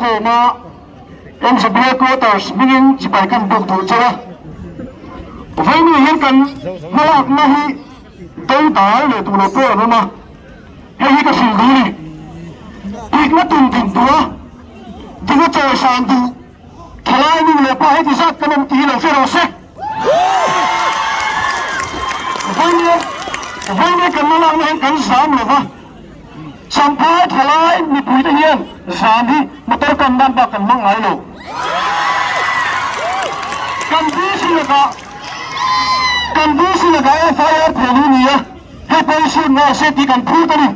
khawm a, MZB Headquarters hmingin chibai kan buk duh che a. Vawiin hian kan hmalakna hi dodal leh duh lo pawh an awm a, hei hi ka hrilh duh a ni. Dikna tum din duh a, dikna chawisan duh thalai nu leh pa heti zat kan awm tih hi lo hre rawh se. Vawiin vawiin kan hmalakna hian kan zam lo va, Champhai thalai mipuite hian zam hi motor kan nan bak kan hmang ngai lo. Kan DC lakah kan DC lakah FIR thei hi ni a, hei pawh hi shoot ngai se tih kan phut a ni.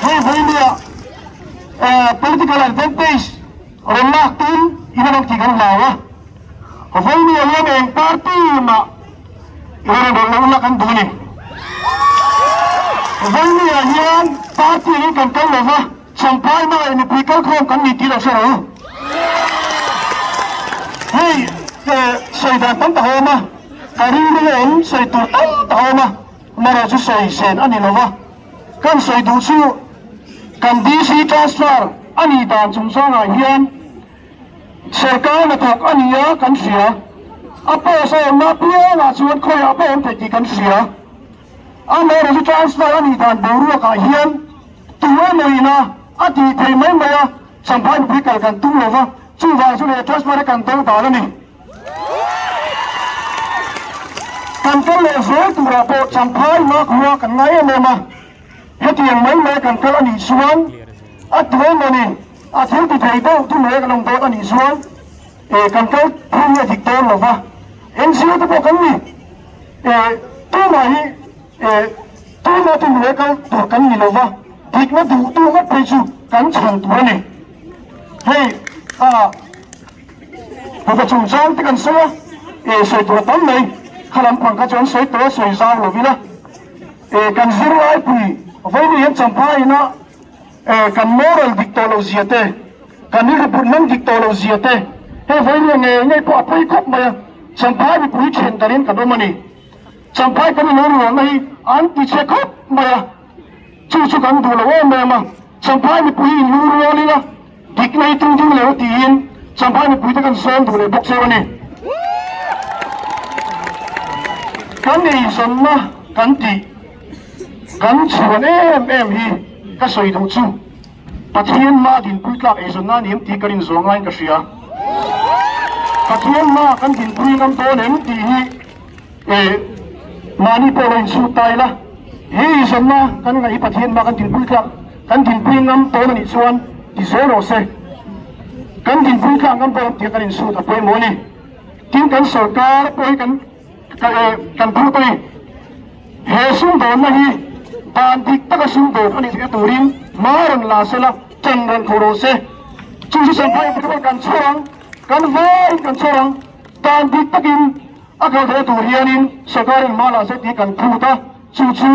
Hei vawinia political advantage rawn lak tum in a rawn tih kan hlau a, vawinia hian eng party mah i rawn rawn loh la kan duh a ni. Vawinia hian party angin kan kal lo va, Champhai hmangah mipui kalkhawm kan ni tih lo hre rawh u. Hei sawi dan tam tak a awm a, ka rilru a awm sawi tur tam tak a awm a, amaherawhchu chu sawi sen a ni lo va. Kan sawi duh chu kan DC transfer a nih dan chungchangah hian sorkar hnathawk a ni a kan hria, a post a awmna apiangah chuan khawiah pawh awm thei tih kan hria. Amaherawhchu transfer a nih dan boruakah hian tu emaw ina a tih thei mai mai a, Champhai mipui kal kan tum lo va, chuvang chu leh transfer a kan do dan a ni. Kan kal leh zel turah pawh Champhai Makhua kan ngai em em a, hetiang mai mai kan kal a nih chuan a tu emaw ni a thil ti thei deuh tu mai kan awm dawn a nih chuan eh kan kal phung hi a dik dawn lo va, NGO te pawh kan ni eh tumah hi eh tuma tu mai kal tur kan ni lo va, dikna duh tu ngawt phei chu kan chhan tur a ni. Hei ah. Kuhva chungchang te kan sawi a, eh sawi tur a tam mai, kha lampang kha chuan sawi tawh a sawi zau lo ila, eh kan zirlai pui vawiin hian Champhai ina eh kan moral dik tawh loh zia te, kan rilru put hmang dik tawh loh zia te, hei vawiin hian ngei ngei pawh a pawi khawp mai a, Champhai mipui then darin kan awm a ni. Champhai kan inlo rualna hi an ti chhe khawp mai a, chu chu kan duh lo em em a, Champhai mipui inlu rual ila, Dik nei tung ding lo tiin Champhai mipuite kan sawm duh leh bawk cheu a ni. Kan eizawnna kan tih kan chhuan em em hi ka sawi duh chu Pathian hmaa dinpui tlak eizawnna a ni em tih ka rinzawh ngaiin ka hria. Pathian hmaa kan dinpui ngam dawn em tih hi mahni pawh lo insut ta ila, he eizawnna kan ngaih hi Pathian hmaa kan dinpui tlak Kan dinpui ngam tawn a nih chuan ti zel rawh se. Kan dinpui tlak ngam pawh tih kan insut a pawimawh a ni. Tin, kan sorkar pawh hi kan kan phut a ni. He sumdawnna hi dan dik taka sumdawn a nih theihna turin hma rawn la se la, ṭan rawn kho rawh se. Chu chu Champhai Festival kan chhawr ang, kan vaiin kan chhawr ang. Dan dik takin a kal theihna tur hianin sorkarin hma la se tih kan phut a, chu chu.